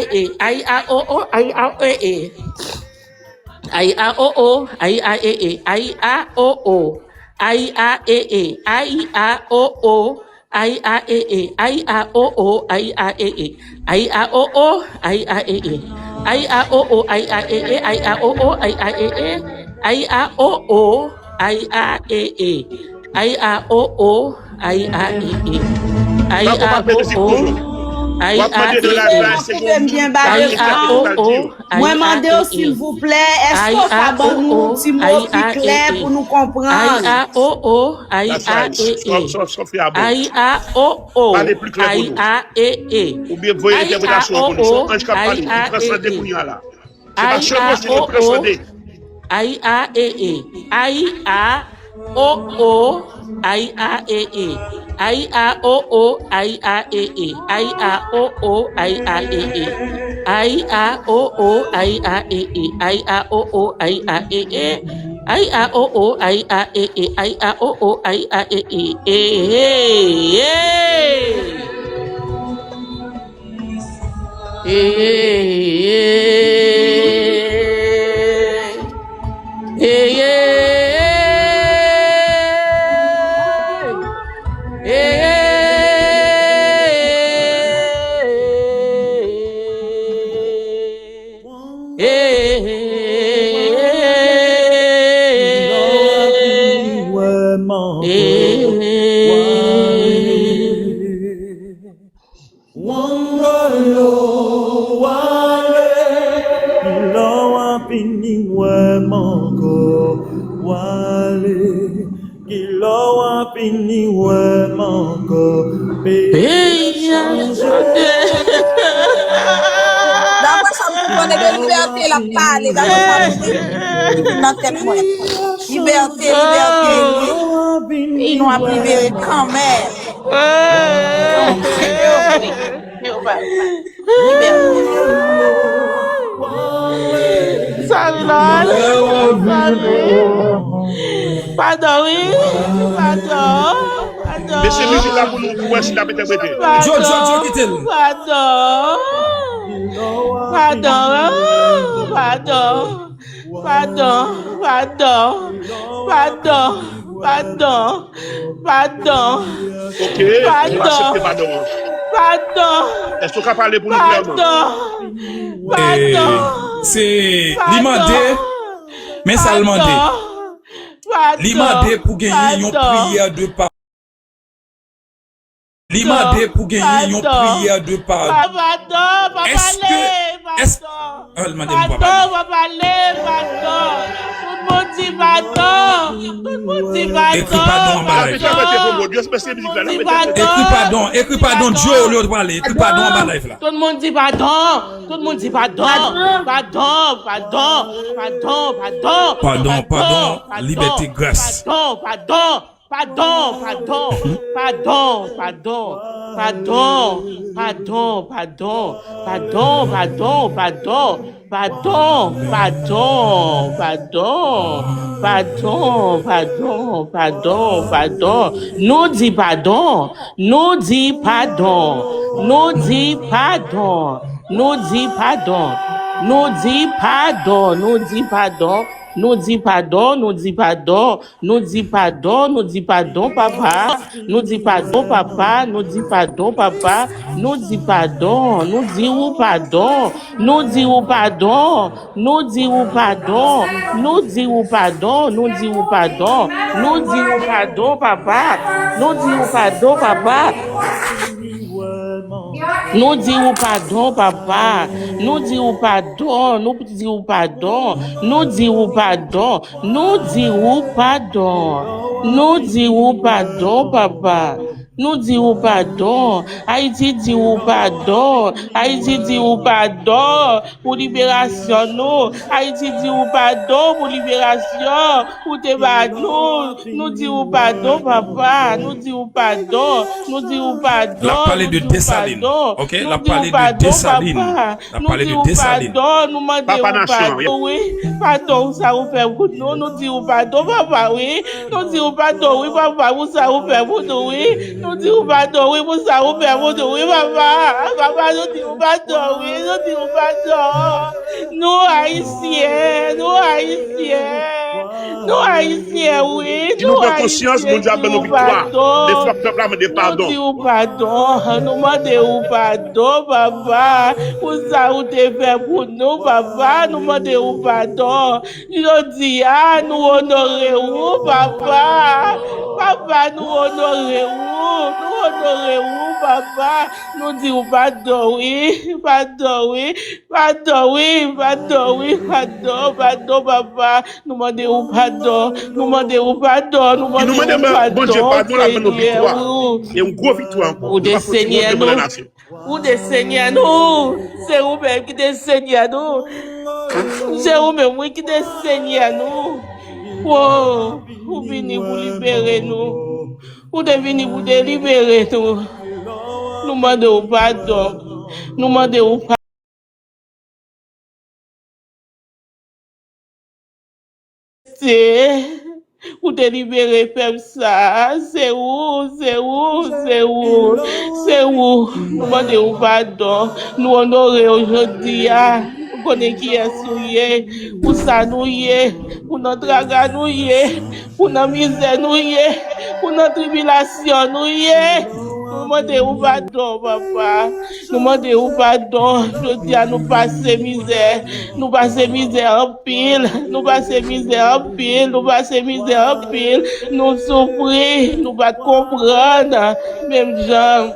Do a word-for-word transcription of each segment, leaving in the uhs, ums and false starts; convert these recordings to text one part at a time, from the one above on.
e e, ay a o o, ay a e e. Ay a o o, ay a e e, ay a o o, ay a e e, ay a o o, ay a e e, ay a o o, ay a e e, ay a o o, ay a e e, ay a o o, ay a e e, ay a o o, ay a e e, ay a o o, ay a e e. Ay a o o, ay a e e. Ay a o o, ay a e e. Ay a o o, ay a e e. Mwen mande w silvouplè, èske w ka ban nou yon ti mo pi klè pou nou konprann? Ay a o o, ay a e e. Ay a o o, ay a e e. Ay a o o, ay a e e. Se pa chevosye, li transande. Ay a e e. Ay a o o, ay a e e. Ay a o o, ay a e e. Ay a o o, ay a e e. Ay a o o, ay a e e. Ay a o o, ay a e e. Ay a o o, ay a e e. Ay a o o, ay a e e. E, e, e. Wangolo wale, kilò w ap vini wè m ankò. Wale, kilò w ap vini wè m ankò. Peyi a chanje. Daprè sa m konprann, e de libète l ap pale, daprè sa m konprann nan tèt mwen. Libète, libète, wi. Peyi nou ap libere kanmenm. Sa l la, padon, wi, padon, padon. Mesye, mizik la pou nou, pou wè si l ap entèprete. Djo, Djo, Djo, kite l. Padon, padon, padon. Padon, padon, padon, padon, padon. Ok, nou aksepte padon an. Padon. Èske w ka pale pou nou klèman? Padon. Padon. Se li mande, men sa l mande. Li mande pou genyen yon priyè de pa Li mande pou genyen yon priyè de padon. Èske, èske, ah, li mande m pa pale. Padon, pa pale, padon. Tout moun di padon. Tout moun di padon. Ekri padon anba live la. Ekri padon, ekri padon, Djo, olye w pale. Ekri padon anba live la. Tout moun di padon. Tout moun di padon. Padon, padon, padon, padon. Padon, padon, libète, gras. Padon, padon. Padon, padon, padon, padon, padon, padon, padon, padon, padon, padon, padon, padon, padon, padon, padon, padon. Nou di padon, nou di padon, nou di padon, nou di padon, nou di padon, nou di padon, nou di padon, nou di padon. Nou di padon, nou di padon, papa. Nou di padon, papa. Nou di padon, papa. Nou di padon, nou di ou padon. Nou di ou padon, nou di ou padon. Nou di ou padon, nou di ou padon. Nou di ou padon, papa. Nou di ou padon, papa. Nou di ou padon, papa. Nou di ou padon, nou di ou padon. Nou di ou padon. Nou di ou padon. Nou di ou padon, papa. Nou di ou padon. Ayiti di ou padon. Ayiti di ou padon pou liberasyon nou. Ayiti di ou padon pou liberasyon ou te ba nou. Nou di ou padon, papa. Nou di ou padon. Nou di ou padon. L ap pale de Desalin. Ok, l ap pale de Desalin. N ap pale de Desalin. Nou di ou padon, nou mande ou padon, wi. Padon, sa ou fè pou nou, nou di ou padon, papa, wi. Nou di ou padon, wi, papa, pou sa ou fè pou nou, wi. Nou di ou padon, wi, pou sa ou fè pou nou, wi, papa. Papa, nou di ou padon, wi, nou di ou padon. Nou Ayisyen, nou Ayisyen. Nou Ayisyen, wi, nou Ayisyen, nou di ou padon. Nou di ou padon, nou mande ou padon, papa, pou sa ou te fè pou nou, papa, nou mande ou padon. Jodi a, nou onore ou, papa. Papa, nou onore ou, nou onore ou, papa. Nou di ou padon, wi, padon, wi, padon, wi, padon, wi, padon, padon, papa. Nou mande ou padon, nou mande ou padon, nou mande ou padon, Senyè, wi. Ou te Senyè nou. Ou te Senyè nou. Se ou menm ki te Senyè nou. Se ou menm, wi, ki te Senyè nou. Wo, ou vini pou libere nou. Ou te vini pou delibere nou. Nou mande ou padon. Nou mande ou padon. Se ou te libere pèp sa a. Se ou, se ou, se ou, se ou. Nou mande ou padon. Nou onore ou jodi a. Ou konnen kiyès ou ye. Pou sa nou ye. Pou nan traga nou ye. Pou nan mizè nou ye. Pou nan tribilasyon nou ye. Nou mande ou padon, papa. Nou mande ou padon. Jodi a nou pase mizè. Nou pase mizè anpil. Nou pase mizè anpil. Nou pase mizè anpil. Nou soufri. Nou pa t konprann. Menm jan.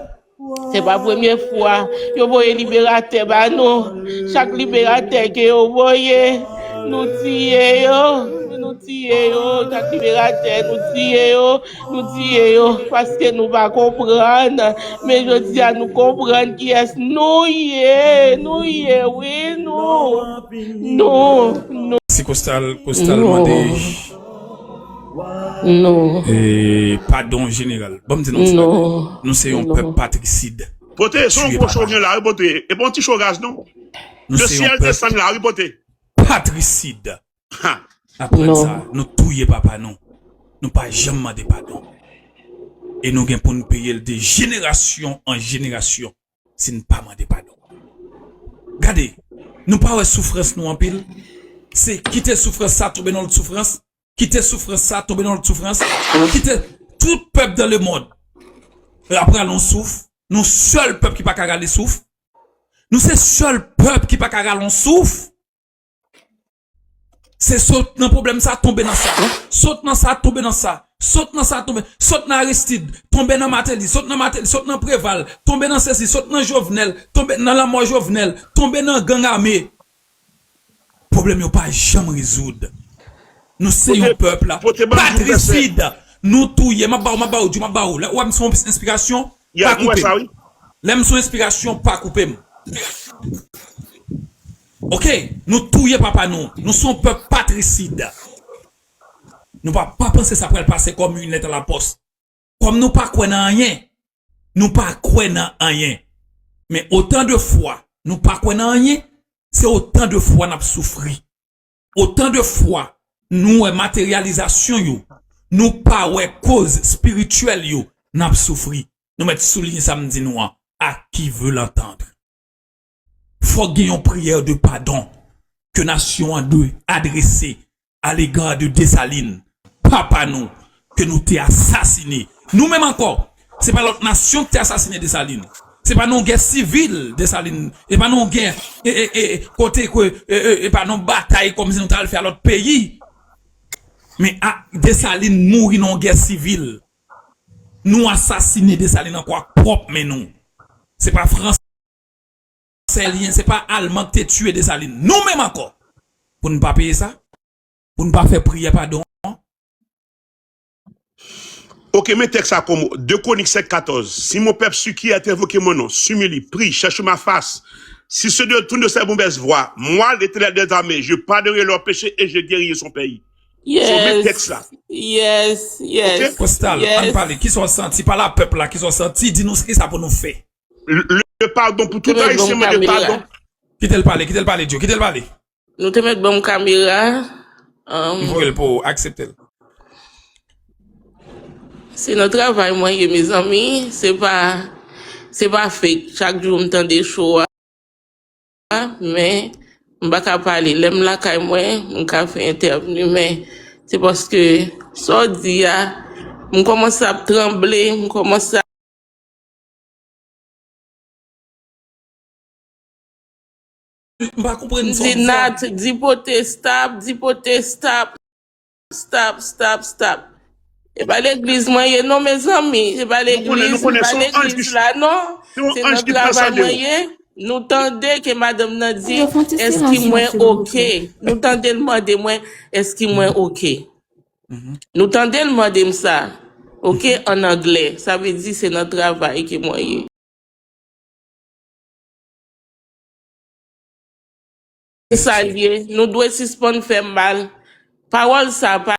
Se pa premye fwa. Yo voye liberatè ba nou. Chak liberatè ke yo voye, nou tiye yo. Nou tiye yo. Chak liberatè, nou tiye yo. Nou tiye yo. Paske nou pa konprann. Men jodi a, nou konprann kiyès nou ye. Nou ye, wi, nou. Nou, nou. Si Kostal, Kostal mande. Non. E, padon, jeneral. Ban m di nou yon ti bagay. Non. Nou se yon pèp patrisid. Pote, se yon gwo cho gen la, wi, pote. E pa yon ti cho raz, non. Le syèl desann la, wi, pote. Patrisid. Aprann sa, nou touye papa nou. Nou pa janm mande padon. E nou gen pou n peye l de jenerasyon an jenerasyon si n pa mande padon. Gade, nou pa wè soufrans nou anpil? Se kite soufrans sa tonbe nan lòt soufrans. Kite soufrans sa tonbe nan lòt soufrans. Kite tout pèp dans le monde ap rale yon souf. Nou sèl pèp ki pa ka rale souf. Nou se sèl pèp ki pa ka rale yon souf. Se sot nan pwoblèm sa, tonbe nan sa. Sot nan sa, tonbe nan sa. Sot nan sa, tonbe. Sot nan Aristide, tonbe nan Martelly, sot nan Martelly, sot nan Preval, tonbe nan sesi, sot nan Jovenel, tonbe nan lanmò Jovenel, tonbe nan gang ame. Pwoblèm yo pa janm rezoud. Nou se yon pèp la. Patrisid, nou touye. M ap ba w, m ap ba w, Djou, m ap ba w. Lè w wè m se yon enspirasyon, pa koupe m. Lè m se yon enspirasyon, pa koupe m. Oke, nou touye papa nou. Nou se yon pèp patrisid. Nou pa, pa panse sa pral pase kòm yon lèt a la pòs. Kòm nou pa kwè nan anyen, nou pa kwè nan anyen. Men otan de fwa nou pa kwè nan anyen, se otan de fwa n ap soufri. Otan de fwa nou wè materyalizasyon yo, nou pa wè koz espirityèl yo, n ap soufri. Nou mèt souliye sa m di nou an, à qui veut l'entendre. Fòk gen yon priyè de padon ke nasyon an dwe adrese à l'égard de Desalin, papa nou, ke nou te asasine. Nou menm ankò, se pa lòt nasyon ki te asasine Desalin. Se pa nan yon gè sivil, Desalin. Se pa nan yon gè, e, e, e, kote ke, e, e, e pa nan yon batay kòmsi nou t al fè a lòt peyi. Men a, Desalin mouri nan yon gè sivil. Nou asasine Desalin ankò ak pwòp men nou. Se pa Fransè li ye, se pa Alman ki te tiye Desalin. Nou menm ankò. Pou n pa peye sa? Pou n pa fè priyè padon an? Oke, men tèks sa kòm de Chroniques sept quatorze. Si mon peuple, su qui est invoqué mon nom, s'humilie, prie, cherche ma face, s'il se détourne de ses mauvaises voies, moi, l'Éternel des armées, je pardonnerai leurs péchés et je guérirai son pays. So, men tèks la. Yes, yes, yes. Kostal, ann pale. Kisa w santi? Pale a pèp la, kisa w santi? Di nou kisa pou nou fè. Le, le pardon pou tout Ayisyen, mande padon. Kite l pale, kite l pale, Djo, kite l pale. Nou te mèt ban m kamera. M voye l pou ou, aksepte l. Se nan travay mwen ye, mezanmi. Se pa, se pa fake. Chak jou m tande show a, men m pa ka pale. Lè m lakay mwen, m ka fè entèvni, men se paske sa w di a, m kòmanse ap tranble, m kòmanse ap M pa konprann sa w di di a. Nat, di pote stop, di pote stop, stop, stop, stop. E pa legliz mwen ye non, mezanmi. E pa Nou konnen, nou legliz, konnen, e pa se yon legliz anj, la non. se yon Se anj nan ki pral travay sade mwen w. Ye. Nou tande ke madanm nan di, Yo, fè yon ti silans èske non, mwen silvouplè. Oke? Nou tande l mande mwen, èske mwen oke? Nou tande l mande m sa, oke, an anglè. Sa vle di se nan travay ke mwen ye. Sa l ye, nou dwe sispann fè mal. Pawòl sa pa